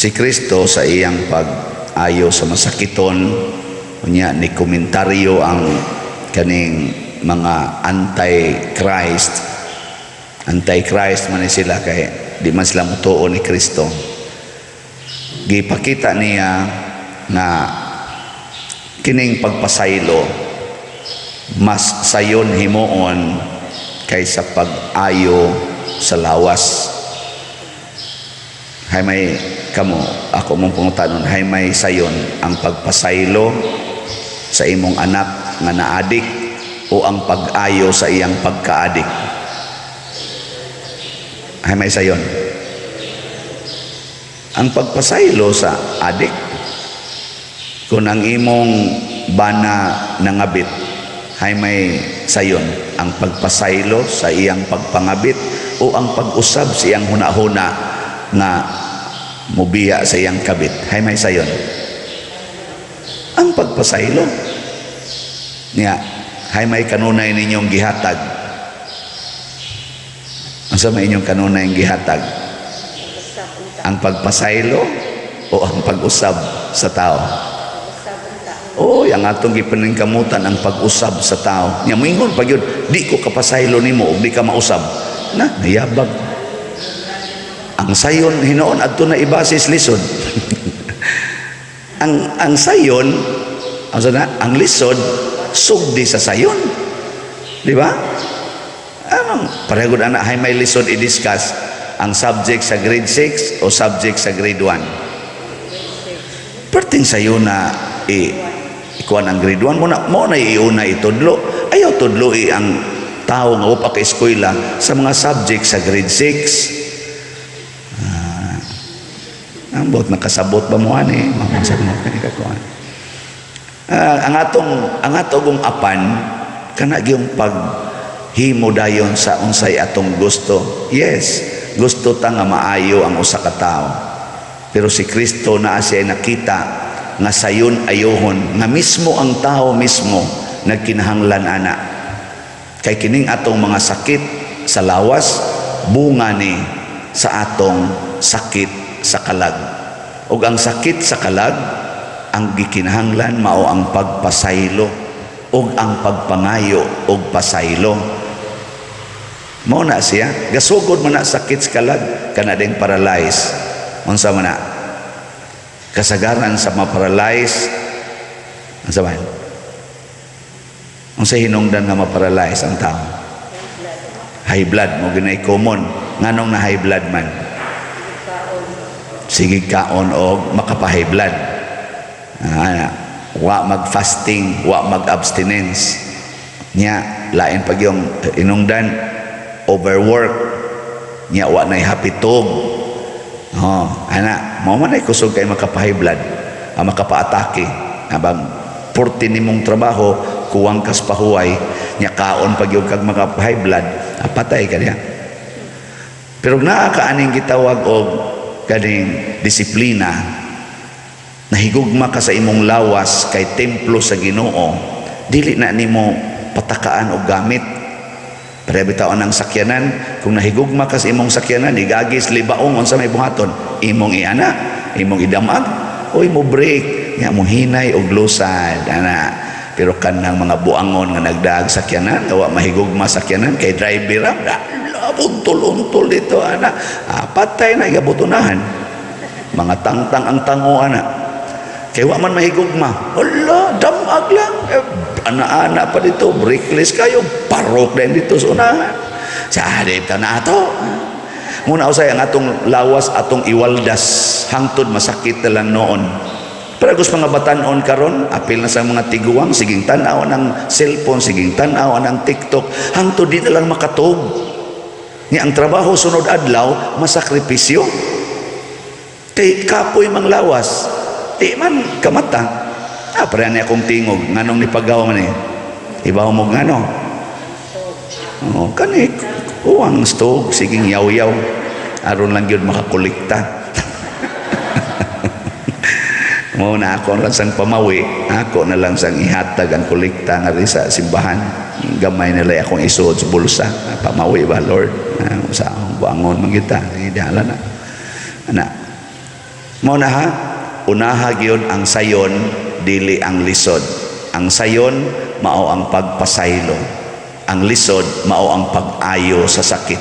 Si Kristo sa iyang pag-ayo sa masakiton, unya ni komentaryo ang kaning mga anti-Christ. Anti-Christ man ni sila kay di man sila mutuo ni Kristo. Gipakita niya nga kining pagpasaylo mas sayon himuon kaysa pag-ayo sa lawas. Hay may kamo, ako mong pangutanon, hay may sayon, ang pagpasaylo sa imong anak nga naadik o ang pag-ayo sa iyang pagkaadik? Hay may sayon, ang pagpasaylo sa adik. Kung ang imong bana nangabit, hay may sayon, ang pagpasaylo sa iyang pagpangabit o ang pag-usab sa iyang hunahuna nga mubiya sa iyang kabit? Hay may sayon, ang pagpasaylo niya. Hay may kanunay ninyong gihatag? Unsa may inyong kanunay gihatag, ang pagpasaylo o ang pag-usab sa tao? Oh, ang atong gipaningkamutan ang pag-usab sa tao. Nya moingon pa gyud, "Di ko kapasaylo nimo ug di ka mausab." Na, nayabag. Ang sayon hinuon adto na ibasis lisod. Ang sayon, ang sana, ang lisod sugdi sa sayon. Di ba? Anong pareho gud ana, hay may lisod i-discuss, ang subject sa grade 6 o subject sa grade 1? Perting sayo na i ikuan ang grade 1 mo na iuna itudlo. Ayaw tudlo i ang tao nga wa pa ka eskwela sa mga subject sa grade 6. Ah, ambot nakasabot ba mo ani? Maunsa mo kani kakuan? Ah, ang atong apan kana gyung pag himo dayon sa unsay atong gusto. Yes, gusto ta nga maayo ang usa ka tawo. Pero si Kristo naa siya nakita nga sayon ayohon nga mismo ang tao mismo nagkinahanglan ana. Kay kining atong mga sakit sa lawas, bunga ni sa atong sakit sa kalag. Ug ang sakit sa kalag, ang gikinahanglan mao ang pagpasaylo ug ang pagpangayo og pasaylo. Mao na siya, gasugod man na sakit sa kalag kana ding paralyze. Unsa man na? Kasagaran sa ma-paralyze, unsa man? Unsa hinungdan nga ma-paralyze ang tao? High blood mo ginay common. Nganong na high blood man? Sige kaon og makapa-high blood. Ah, wa mag-fasting, wa mag-abstinence. Nya lain pag yung inungdan, overwork. Nya wa nay hapitog. Oh, ana, mao man ay kusog kay makapa-high blood, ah, makapa-atake. Habang purti nimong trabaho, kuwang kas pahuway, nya kaon pag yung kag makapa-high blood, ah, patay ka niya. Pero naa ka aning gitawag og kaning disiplina, nahigugma ka sa imong lawas kay templo sa Ginoo, dili na nimo patakaan og gamit. Pareha bitaw ang sakyanan, kung nahigugma ka sa imong sakyanan, igagis libaong, unsa may buhaton? Imong iana, imong idamag, o imo brake, nya mo hinay og lusad, ana. Pero kanang mga buangon nga nagdaag sakyanan, wa mahigugma sakyanan kay driver ra, untol-untol dito ana. Ah, patay na igabutunahan. Mga tangtang ang tango ana. Kay wa man mahigugma. Wala, damag lang. Eh, ana-ana pa dito, brakeless kayo, parok din dito sa unahan. Sa dito na ato. Muna usay ang atong lawas atong iwaldas hangtod masakit na lang noon. Pero gusto mga batanon karon, apil na sa mga tiguang, siging tan-aw ng cellphone, siging tan-aw ng TikTok, hangtod di na lang makatog. Ni ang trabaho sunod adlaw, masakripisyo. Kay kapoy mang lawas, di man kamata. Ah, pareha ni akong tingog, nganong ni pagawa man eh. Ibaw mo ngano. Oh, kani uwang stog, siging yaw-yaw. Aron lang gyud makakolekta. Mo na ako lang sang pamawi, ako na lang sang ihatag ang kolekta nga sa simbahan. Gamay nila akong isuod sa bulsa. Pamawi ba, Lord? Ah, sa akong buangon man kita. Idahala na. Ana. Mao na ha, unaha gyud ang sayon, dili ang lisod. Ang sayon mao ang pagpasaylo. Ang lisod mao ang pag-ayo sa sakit.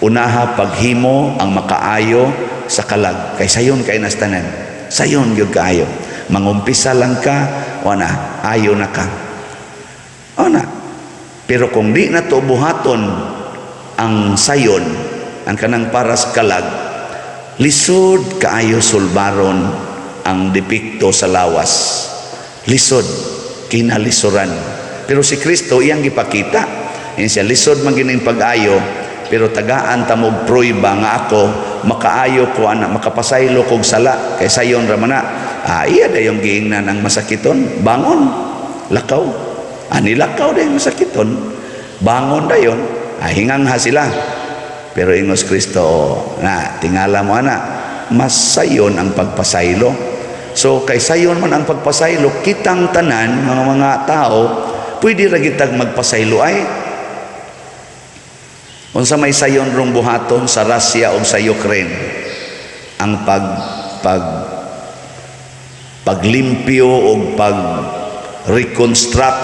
Unaha paghimo ang makaayo sa kalag kay sayon kay nas tanan. Sayon gyud kaayo. Mangumpisa lang ka, wana, ayo na ka. Ona. Pero kung di na to buhaton ang sayon, ang kanang para sa kalag, lisod kaayo sulbaron ang depekto sa lawas. Lisod, kinalisuran. Pero si Kristo iyang gipakita. Yan siya, lisod man gining pag-ayo, pero tagaan ta mo pruiba nga ako makaayo ko ana, makapasaylo kog sala kay sayon ra man na. Ah, iya dayong giingnan ang masakiton, "Bangon, lakaw." Ani lakaw dayon masakiton, bangon dayon. Ah, hingangha sila. Pero ingos Kristo, "Na tingala mo ana, mas sayon ang pagpasaylo." So kay sayon man ang pagpasaylo, kitang tanan mga tao pwede ra gitag magpasaylo ay. Unsa may sayon rong buhaton sa Russia o sa Ukraine? Ang pag pag paglimpyo o pag reconstruct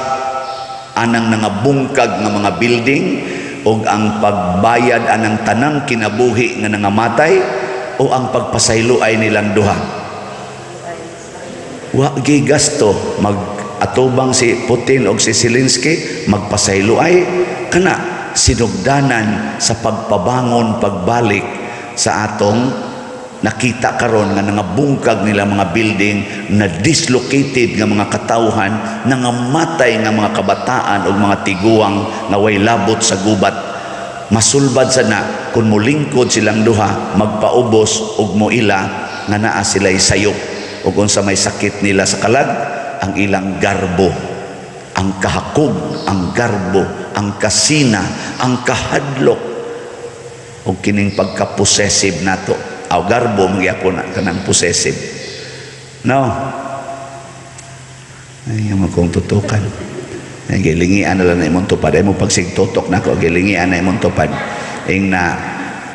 anang nangabungkag nga mga building o ang pagbayad anang tanang kinabuhi nga nangamatay o ang pagpasaylo ay nilang duha? Wa gi gasto mag atubang si Putin og si Zelensky, magpasaylo ay kana sinugdanan sa pagpabangon pagbalik sa atong nakita karon nga nangabungkag nila mga building, na dislocated nga mga katawhan, nangamatay nga mga kabataan ug mga tiguang nga way labot sa gubat. Masulbad sana kung mulingkod silang duha, magpaubos ug moila nga naa sila'y sayop ug unsa may sakit nila sa kalag? Ang ilang garbo, ang kahakog, ang garbo, ang kasina, ang kahadlok ug kining pagka-possessive nato. Aw, garbo magyapon na kanang possessive, no? Ay, mo kong tutukan. Ay, gilingian na lang na imong tupad. Ay mo pagsigtutok na ko, gilingian na imong tupad. Ing na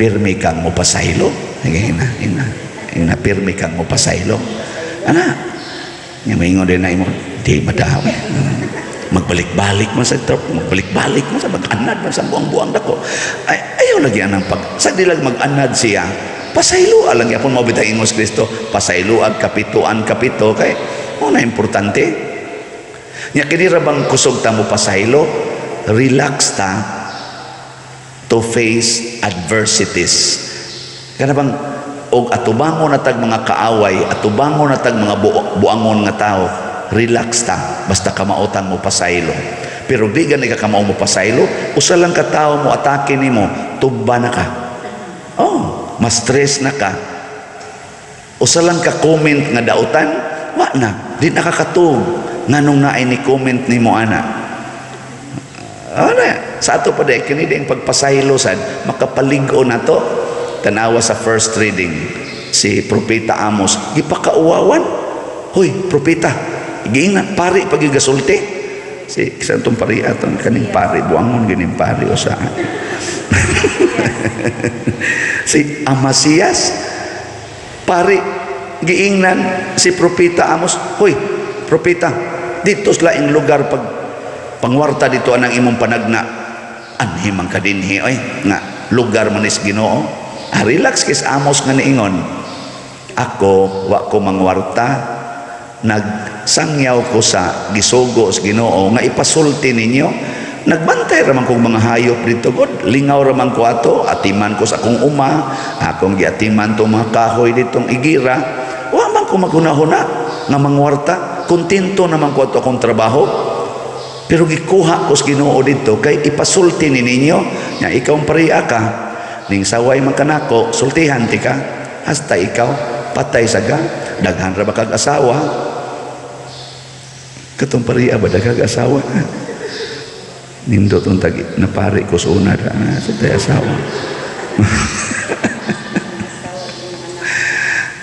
pirmi kang mopasaylo. Ay, ing na, ing na, ing na pirmi kang mopasaylo. Ana, nga maingon din na imo, di madawi. Magbalik-balik man sa trip, magbalik-balik man sa mag-anad man sa buang-buang dako. Ay, ayaw lagi anang pag, sa di lang mag-anad siya, pasaylo lang yapon mo bitang ingos Kristo, pasaylo ag kapituan kapito kay mo na importante. Nya kini ra bang kusog ta mo pasaylo, relax ta to face adversities. Kana bang og atubangon na tag mga kaaway, atubangon na tag mga buangon nga tao, relax ta basta kamautan mo pasaylo. Pero di gani ka kamao mo pasaylo, usa lang ka tao mo atake nimo, tugba na ka. Oh, mas stress na ka. Usa lang ka comment nga dautan, wa na, di nakakatug. Nganong naay ni comment nimo ana? Ano, sa ato pa di kini ding pagpasaylo sad makapalig-o na to. Tanawa sa first reading, si Propeta Amos gipakauwawan. Hoy, propeta, giingnan pari pagigasulti. Si sa atong pari atong kaning pari buangon gining pari o saan. Si Amasias pari, giingnan si Propeta Amos, "Hoy, propeta, dito sa laing lugar pag pangwarta dito anang imong panagna." "Anhi man ka dinhi oy nga lugar man is Ginoo." Ah, relax kis Amos nga niingon, "Ako wa ko mangwarta, nagsangyaw ko sa gisugo sa Ginoo nga ipasulti ninyo. Nagbantay ra man kong mga hayop dito god, lingaw ra man ko ato, atiman ko sa akong uma, akong giatiman tong mga kahoy ditong igira. Wa man ko maghuna-huna nga mangwarta, kontento naman ko ato akong trabaho. Pero gikuha ko sa Ginoo dito kay ipasulti ni ninyo nga ikaw ang pariya ka ning saway man kanako, sultihan ti ka hasta ikaw patay saga. Daghan ra ba kag asawa?" Katong pariya ba, daghang asawa? Nindot ang tagi na pari ko sa una na sa tay asawa.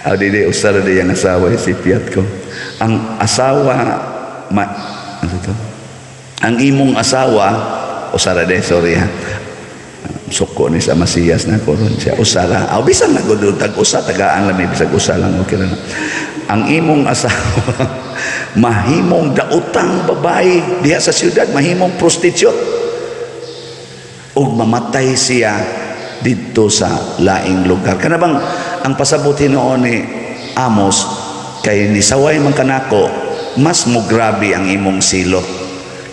Ah, di di usara di yang asawa si piat ko. Ang asawa ma, ano to? Ang imong asawa usara de, sorry ha. Suko ni sa Masiyas na ko ron siya. Usa ra. Aw, bisan na gud tag usa, tagaan lang, bisag usa lang, okay ra na. Ang imong asawa mahimong daotang babae diha sa siyudad, mahimong prostitute ug mamatay siya didto sa laing lugar. Kana bang ang pasabot hinuon ni Amos, kay nisaway man kanako, mas mo grabe ang imong silot.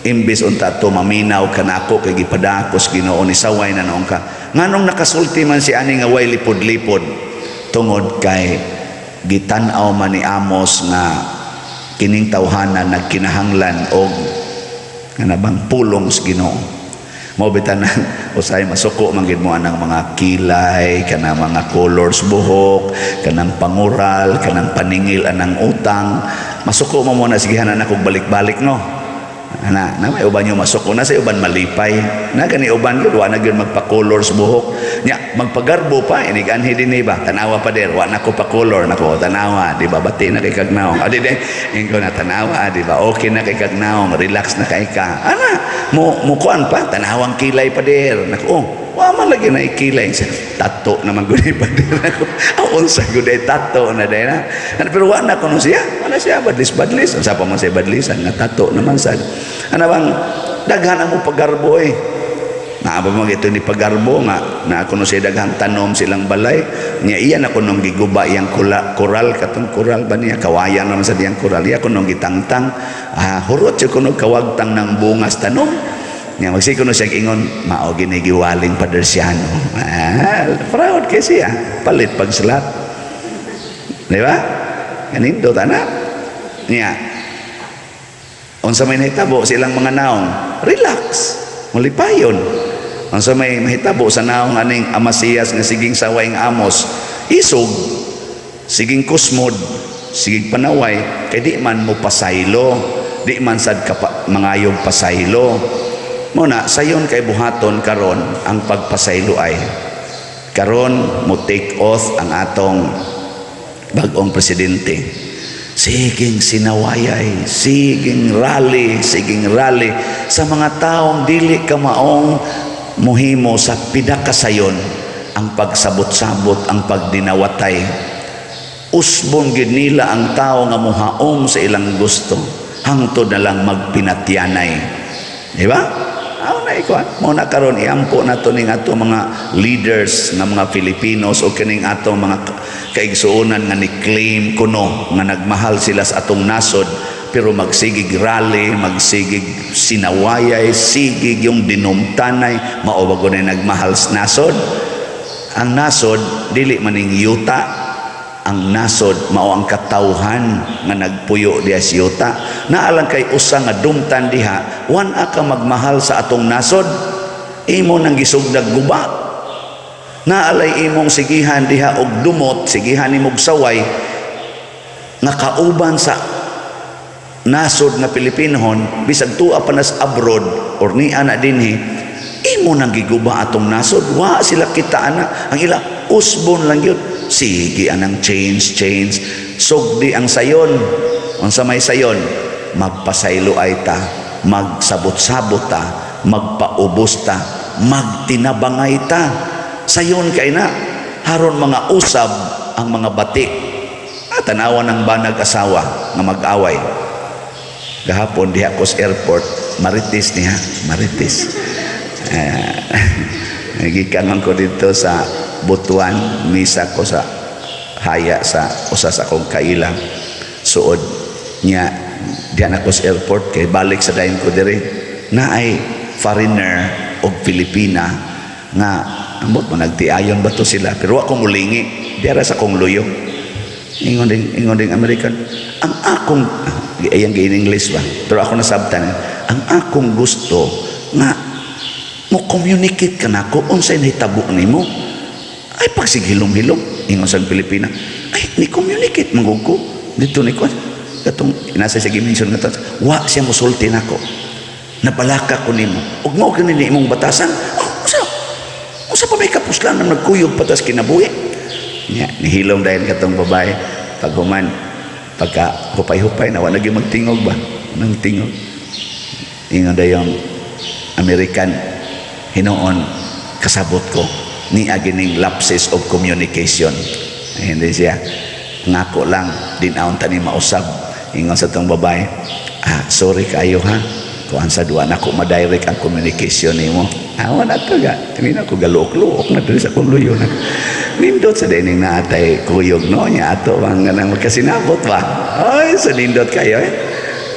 Imbis unta to maminaw kanako kay gipadakos Ginoo, ni saway na noon ka. Nganong nakasulti man si ani nga way lipod-lipod? Tungod kay gitan-aw man ni Amos nga kining tawhana nagkinahanglan og kana bang pulong sa Ginoo. Mao bitan na usahay masuko man gid mo anang mga kilay, kanang mga colors buhok, kanang pangural, kanang paningil anang utang. Masuko mo na sigihan na kog balik-balik, no. Ana, na may uban yung masuko na sa uban malipay. Na gani uban gyud wa na gyud magpa-colors buhok. Nya magpagarbo pa inig anhi dinhi ba? Tanawa pa der, wa na ko pa-color nako, tanawa, di ba? Bati na kay kag naong. Adi di ingko na tanawa, di ba? Okay na kay kag naong, relax na kay ka. Ana, mo mo kuan pa, tanawang kilay pa der. Nako, oh, wa man lagi na ikilay. Tato naman gud pa der ako. Aw, unsa gud ay tato na day na. Ano, pero wa na kuno siya. Wa na siya badlis badlis. Unsa pa man siya badlisan nga tato naman sad. Ano bang daghan ang mo pagarbo eh. Naa ba mo ito ni pagarbo nga na kuno siya daghang tanom silang balay niya, iya na kunong giguba iyang kula, koral, katong koral ba niya, kawayan naman sa diyang koral, iya kunong gitangtang, ah, hurot siya kuno kawagtang ng bungas tanom niya. Magsi kuno siya ingon mao gini giwaling Padersiano. Ah, proud kay siya, palit pagsalat, di ba? Kanindot ana niya. Unsa may nahitabo sa ilang mga naong, relax, malipayon. Unsa may mahitabo sa naong aning Amasías nga siging saway ng Amos? Isog, siging kusmod, siging panaway, kay di man mo pasaylo, di man sad kapa, mangayog pasaylo. Mo na sayon kay buhaton karon ang pagpasaylo ay karon mo take oath ang atong bag-ong presidente. Siging sinawayay, siging rally, siging rally sa mga taong dili ka maong muhimo sa pinakasayon ang pagsabot-sabot, ang pagdinawatay. Usbon gid nila ang tao nga muhaom sa ilang gusto hangtod na lang magpinatyanay, di ba? Aw na ikuan mo na karon, iampo nato ning ato mga leaders nga mga Filipinos o kining atong mga kaigsuonan nga ni-claim kuno nga nagmahal sila sa atong nasod, pero magsigig rally, magsigig sinawayay, sigig yung dinumtanay, mao ba na nagmahal sa nasod? Ang nasod dili maning yuta. Ang nasod mao ang katawhan nga nagpuyo diha sa yuta. Naalang kay usa nga dumtan diha, wan ka magmahal sa atong nasod, imo nang gisugdag guba. Naalay imong sigihan diha og dumot, sigihan nimog saway nga kauban sa nasod nga Pilipinohon, bisag tuwa pa nas abroad or niya na dinhi, imo nang giguba atong nasod. Wa sila kita ana, ang ila usbon lang yun, sige anang change change, sugdi ang sayon. Unsa may sayon? Magpasaylo ay ta, magsabot-sabot ta, magpaubos ta, magtinabangay ta. Sayon kay na haron mga usab ang mga bati. Ah, tanawan ng banag asawa nga mag-away gahapon diha ko sa airport. Marites niya, marites. Eh, gikan man ko dito sa Butuan, misa ko sa haya sa usa sa akong kaila suod niya. Diha na ko sa airport kay balik sa dayon ko diri, na ay foreigner og Pilipina nga ambot mo nagtiayon ba to sila, pero wa ko mulingi diara sa akong luyo. Ingon ding American, ang akong ayang in English ba, pero ako nasabtan, ang akong gusto nga mo communicate ka nako unsay nahitabo nimo. Ay, pagsighilom-hilom, ingon sa Pilipina, ay, ni communicate man gud ko dito ni ko katong nasa sa gimension nga to, wa siya musulti nako, nabalaka ko nimo ug mao kini ni imong batasan. Oh, unsa unsa pa may kapuslan na nagkuyog patas kinabuhi niya? Nihilom dahil katong babae. Paghuman, pagka hupay-hupay na, wa lagi magtingog ba nang tingog, ingon dayong American, hinuon Kasabot ko ni agining lapses of communication. Hindi siya ngako lang din aon tani mausab. Ingon sa tong babae, "Ah, sorry kayo ha, kuan sa duwa nako ma-direct ang communication nimo." Awa na to ga hindi na ko galuok-luok na diri sa akong luyo na. Nindot sa dining naatay kuyog, no? Nya ato ang nang magkasinabot ba. Ay, so nindot kayo eh.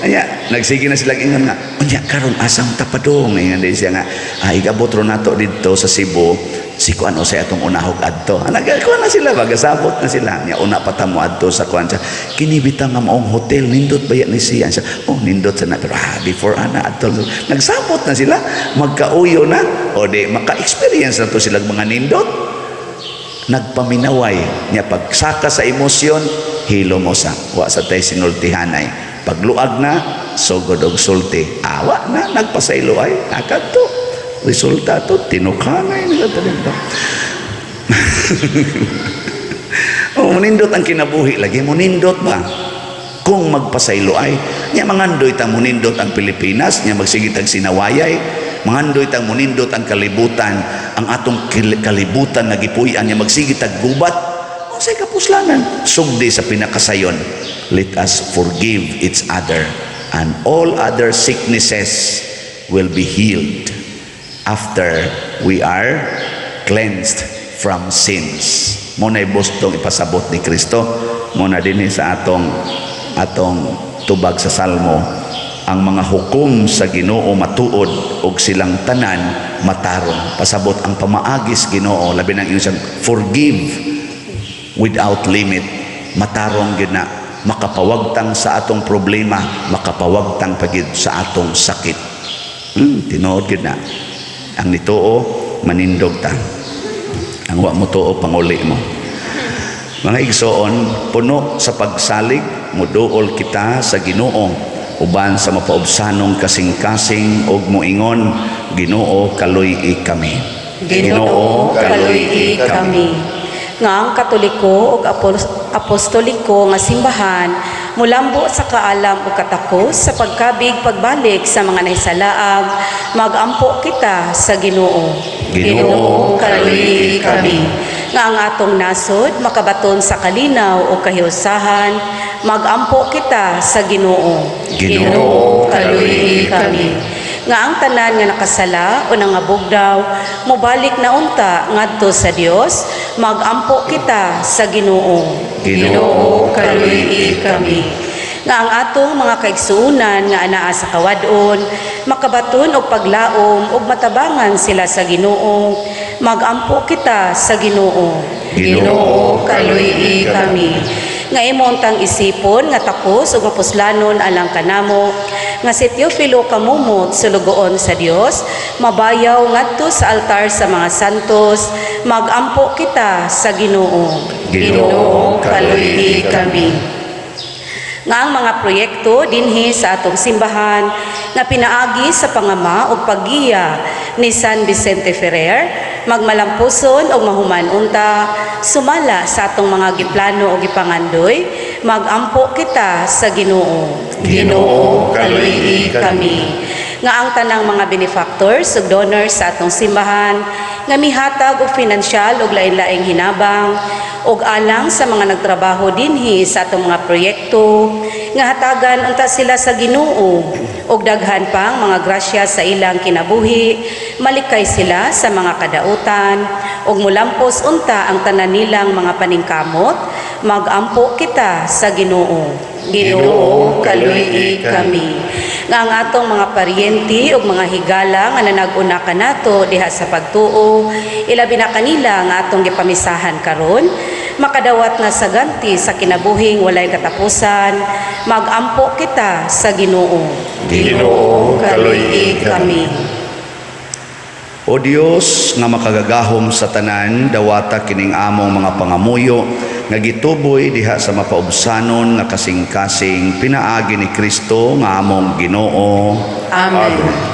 Anya, nagsige na sila ingon nga, "Unya karon asam ta padung?" Ingon din siya nga, "Ah, igabot ro nato didto sa Cebu, si kuan o sa atong unahog adto." Ah, nagkuan na sila ba, gasabot na sila. Nya una pa ta mo adto sa kuan siya. "Kini bitaw nga maong hotel, nindot ba ni siya?" Siya, "Oh, nindot sa na." Pero ah, before ana adto. Nagsabot na sila, magkauyo na. O di, maka-experience na to sila mga nindot. Nagpaminaway niya pagsaka sa emosyon, hilo mo sa wa sa tay sinultihanay. Pagluag na, sugod og sulti, awa na nagpasaylo ay akadto resulta to tinukanay nila dito. Oh, munindot ang kinabuhi lagi, munindot ba kung magpasaylo ay. Nya mangandoy ta munindot ang Pilipinas, nya magsige tag sinawayay. Mangandoy tang munindot ang kalibutan, ang atong kalibutan nga gipuy-an, nya magsige tag gubat. Unsay kapuslanan? Sugdi sa pinakasayon, let us forgive each other and all other sicknesses will be healed after we are cleansed from sins. Mo na bustong ipasabot ni Kristo. Mo na dinhi sa atong atong tubag sa Salmo, ang mga hukom sa Ginoo matuod ug silang tanan matarong. Pasabot ang pamaagis Ginoo, labi nang ingon siyang forgive without limit, matarong gyud na, makapawagtang sa atong problema, makapawagtang pa gyud sa atong sakit. Tinuod gyud na. Ang nituo, manindog ta. Ang wa mo tuo, panguli mo. Mga igsoon, puno sa pagsalig, muduol kita sa Ginoo uban sa mapaubsanong kasing-kasing ug moingon, "Ginoo, kaluy-i kami." Ginoo, kaluy-i kami. Nga ang Katoliko ug Apostoliko nga simbahan mulambo sa kaalam ug katakos sa pagkabig pagbalik sa mga nahisalaag, magampo kita sa Ginoo. Ginoo, kaluy-i kami. Nga ang atong nasod makabaton sa kalinaw o kahiusahan, magampo kita sa Ginoo. Ginoo, kaluy-i kami. Nga ang tanan nga nakasala o nangabugdaw mobalik na unta ngadto sa Dios, magampo kita sa Ginoo. Ginoo, kaluy-i kami. Nga ang atong mga kaigsuonan nga anaa sa kawad-on makabaton og paglaom ug matabangan sila sa Ginoo, magampo kita sa Ginoo. Ginoo, kaluy-i kami. Nga imong tang isipon nga takos ug mapuslanon alang kanamo nga si Teofilo Camomot, sulugoon sa Dios, mabayaw ngadto sa altar sa mga santos, magampo kita sa Ginoo. Ginoo, kaluy-i kami. Nga ang mga proyekto dinhi sa atong simbahan nga pinaagi sa pangama ug paggiya ni San Vicente Ferrer magmalampuson ug mahuman unta sumala sa atong mga giplano o gipangandoy, magampo kita sa Ginoo. Ginoo, kaluy-i kami. Nga ang tanang mga benefactors ug donors sa atong simbahan nga mihatag og pinansyal ug lain-laing hinabang ug alang sa mga nagtrabaho dinhi sa atong mga proyekto, nga hatagan unta sila sa Ginoo og daghan pang mga grasya sa ilang kinabuhi, malikay sila sa mga kadautan ug mulampos unta ang tanan nilang mga paningkamot, magampo kita sa Ginoo. Ginoo, Ginoo, kaluy-i kami. Nga ang atong mga paryente ug mga higala nga nanag-una kanato diha sa pagtuo, ilabi na kanila nga atong gipamisahan karon, makadawat na sa ganti sa kinabuhing walay katapusan, magampo kita sa Ginoo. Ginoo, kaluy-i kami. O Dios nga makagagahom sa tanan, dawata kining among mga pangamuyo nga gituboy diha sa mapaubsanon nga kasing-kasing pinaagi ni Kristo nga among Ginoo. Amen.